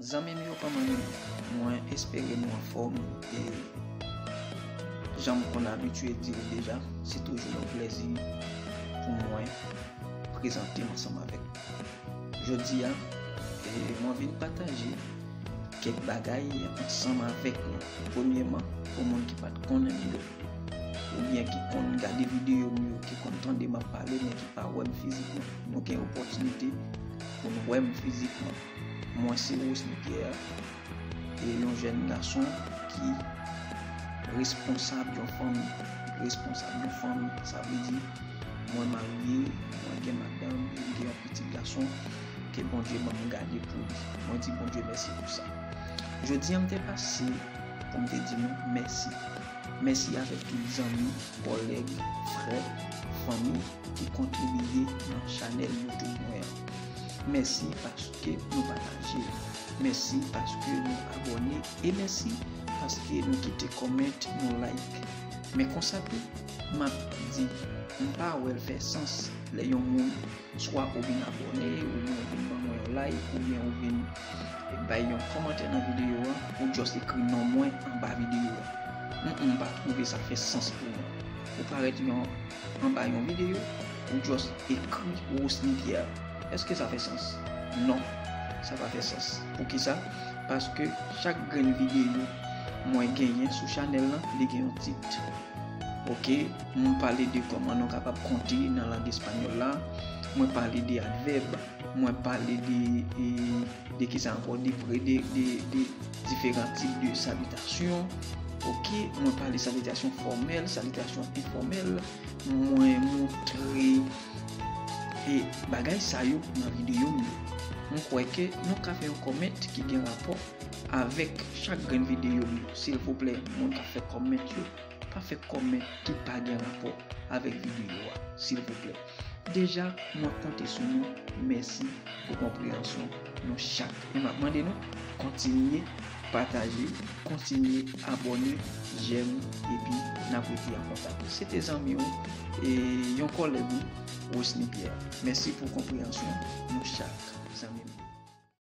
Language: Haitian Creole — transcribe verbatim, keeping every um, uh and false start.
Zanmi m yo, kòman nou ye? Mwen espere nou anfòm e jan m konn abitye di l deja, se toujou yon plèzi pou mwen prezante m ansanm avèk nou. Jodi a, e, mwen vin pataje kèk bagay ansanm avèk nou. Premyèman, pou moun ki pa t konnen m yo, oubyen ki konn gade videyo m yo, ki konn tande m ap pale, men ki pa wè m fizikman. Nou gen opòtinite pou n wè m fizikman. Mwen se Rosny Pierre, e yon jèn gason ki responsab yon fanmi. Responsab yon fanmi, sa vle di, mwen marye, mwen gen madanm, mwen gen yon pitit gason ke Bondye ban m gade pou li. Mwen di Bondye mèsi pou sa. Jodi a, m te pase pou m te di nou mèsi. Mèsi avèk tout zanmi, kòlèg, frè, fanmi ki kontribiye nan chanèl YouTube mwen an. Mèsi paske nou pataje l. Mèsi paske nou abòne. E mèsi paske nou kite kòmant, nou like. Men konsa tou, m ap di, m pa wè l fè sans lè yon moun swa ou vin abòne, oubyen ou vin ban mwen yon like, oubyen ou vin bay yon kòmantè nan videyo a, ou just ekri non mwen anba videyo a. Mm, m pa twouve sa fè sans pou mwen. Ou parèt yon, anba yon videyo, ou just ekri Rosny Pierre. Èske sa fè sans? Non, sa pa fè sans. Poukisa? Paske chak grenn videyo mwen genyen sou chanèl lan, li gen yon tit. Oke, mwen pale de kòman nou kapab konte nan lang espanyòl la. Mwen pale de advèb. Mwen pale de, e, de kisa ankò? De pre-, de, de, de diferan tip de salitasyon. Oke, mwen pale salitasyon fòmèl, salitasyon enfòmèl. Mwen montre, e, bagay sa yo nan videyo m yo. Mwen kwè ke nou ka fè yon kòmant ki gen rapò avèk chak grenn videyo m yo. Silvouplè, moun k ap fè kòmant yo, pa fè kòmant ki pa gen rapò avèk videyo a, silvouplè. Deja, mwen konte sou nou. Mèsi pou konpreyansyon nou chak. E m ap mande nou kontinye pataje, kontinye abòne, jèm, epi n ap rete an kontak. Se te zanmi w e yon kòlèg ou, Rosny Pierre. Mèsi pou konpreyansyon nou chak, zanmi m.